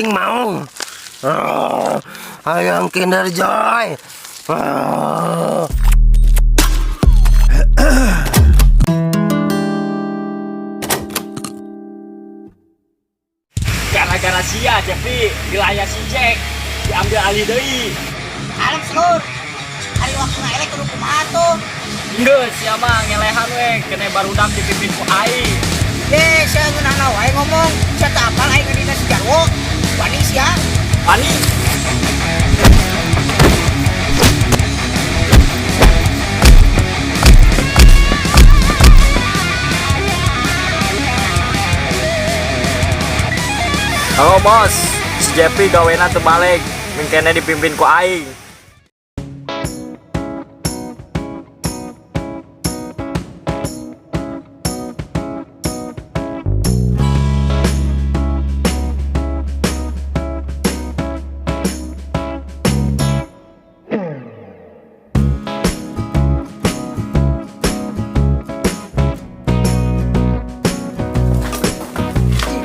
Aing mau. Ah, hayang Kinder Joy. Ah. Gara-gara sia Jepri, wilayah si Jack diambil alih deui. Alam selur. Hari waktu elek kudu kumaha tuh? Geus sia mah ngelehan we, kene barudak dipimpin ku aing. Ye, sia ngeunahna wae ngomong. Sia teu apal aing ngadina si Jarwo. Wani sia. Wani. Halo bos, si Jepri gawena teu balik, mingkene dipimpin ku aing.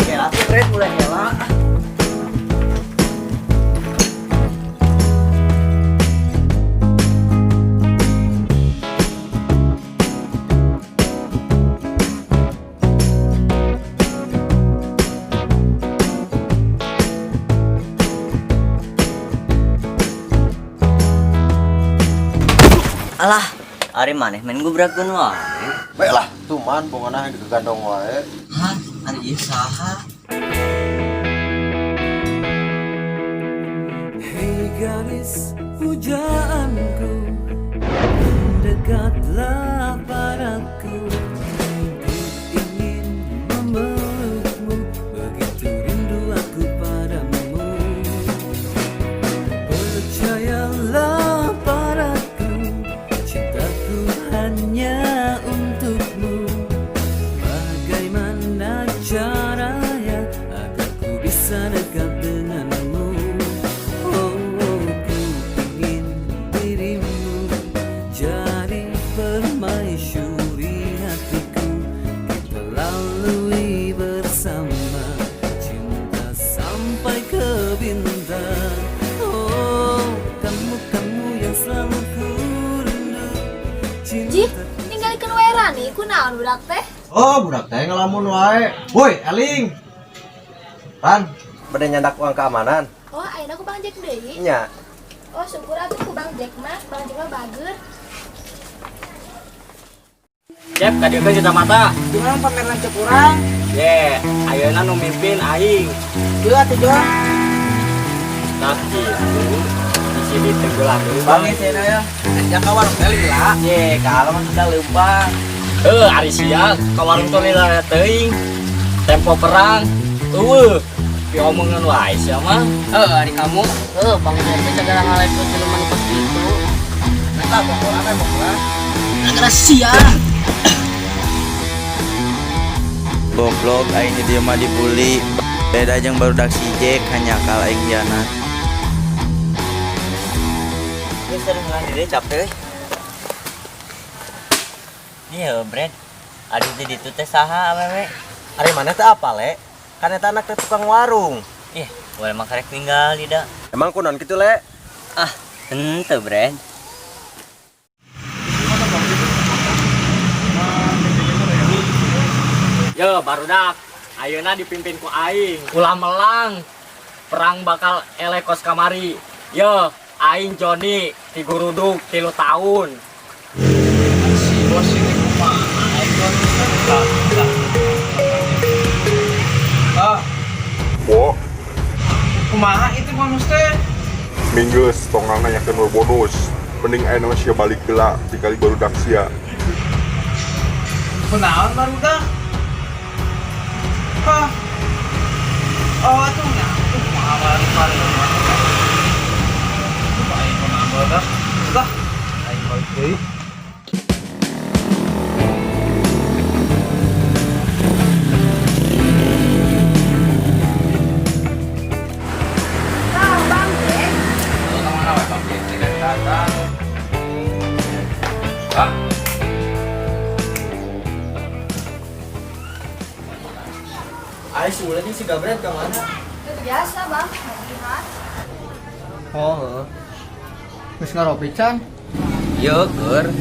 Kela tuh Red mulai hela. Alah, ari maneh main gubrakeun wae. Baiklah, tuman bongana yang digandong wae. Hah, ari ieu saha? Hei gadis pujaanku, dekatlah padaku. Ku ingin memelukmu, begitu rindu aku padamu. Percayalah padaku, cintaku hanya untukmu. Bagaimana caranya agar ku bisa dekat denganmu? Oh, oh, ku ingin dirimu jadi permaisuri hatiku. Kita lalui bersama cinta sampai ke bintang. Oh, kamu kamu yang selalu ku rindu. Ji, ninggalikeun wae Rani, kunaon budak teh? Oh, budak teh ngelamun wae. Woi, eling. Ran, bade nyandak uang keamanan. Oh, ayeuna ku Bang Jack deui. Nya. Oh, syukur atuh ku Bang Jack mah, Bang Jack mah bager. Jep, kadieu kacamata. Gimana pamer lanceuk urang? Ye, ayeuna nu mimpin aing. Ieu atuh Jor. Tah kitu. Bisi ditenggelam Bang cenah ya. Ya ka warung teh lila. Ye, kalau mah sudah leumpang. Heuh, ari sia ka warung teh lila teuing. Tempo perang. Eueuh, piomongan wae sia mah. Heuh, ari kamu. Heuh, Bang Jepri segala ngalekeun jelema nu kos kitu. Eta bokoran we bokoran. Gara-gara sia. Goblok aing di dieu mah dibully. Beda jeung barudak si Jack hanya kalah aing hianat. Geus sering ngelah diri capek euy. Nih heuh, Brad. Ari di ditu teh saha awewe? Ari mana teh apa, Le? Kan eta anak teh tukang warung. Ih, boleh mah karek ninggal da. Emang kunaon kitu, Le? Ah, henteu, Brad. Yo, barudak. Ayeuna dipimpin ku aing. Ulah melang. Perang bakal eleh kos kamari. Yo, aing Joni tiguruduk 3 tahun. Si bos ini kumaha aing. Ah, Wo, kumaha itu bonus teh? minggus tong nanyakeun we bonus. Mending ayeuna mah sia balik heula tikali barudak sia. Kunaon barudak? Hah? Oh, atuh nya, atuh kumaha balik balik. Kumaha aing kunaon barudak? Udah, aing balik deui. Tah, Bang Jack. Tuh, kemana we Bang Jack? Tidak datang. Bang. Ari si Ulan si Gabret ka mana? Teu Biasa, Bang. Nagihan. Oh, heeh. Geus ngaropi can? Yo, keur.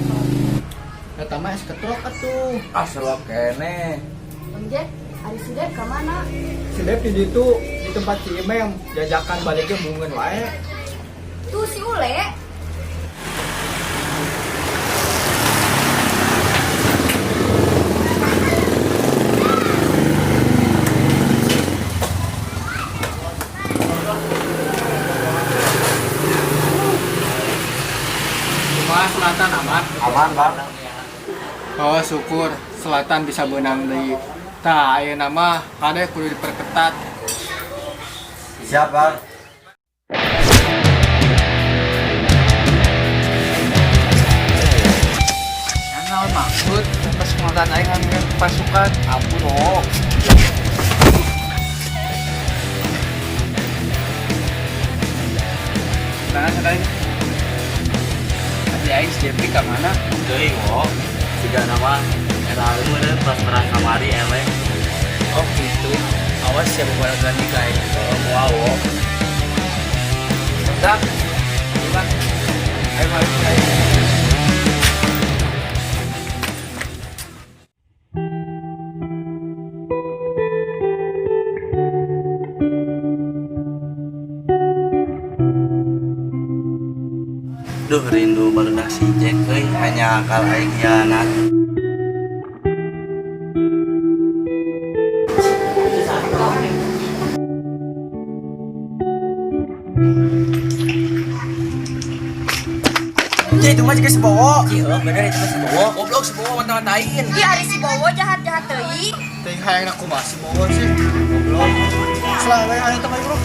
Eta mah es ketrok atuh. Ah, seru keneh. Bang Jack, ari si Dep ka mana? Si Dep di ditu di tempat si Imem, jajakan baliknya mungen wae. Tuh si Ule. Kumaha selatan aman? Aman, Bang. Oh, syukur selatan bisa benang deui. Tah, ayeuna mah kade kudu diperketat. Siap, Bang. Naon maksud pas pengotan aing ngambil pasukan? Ampun, oh. Nah, sekali. Adi aing si Jepri ka mana? Teuing, wo. Siga nama era meureun pas perang kamari eleh. Oh, gitu. Awas ya bukan ganti ka aing. Oh, moal, wo. Dak. Gimana? Ayo mari ayo. Duh rindu barudak si Jack euy hanya akal aing hianat. Ya itu mah juga si Bowo. Iya, bener itu mah si Bowo. Goblok si Bowo mata-matain. Ih, ari si Bowo jahat-jahat teuing. Teuing hayang aku mah si Bowo sih. Goblok. Selalu aya teman bro.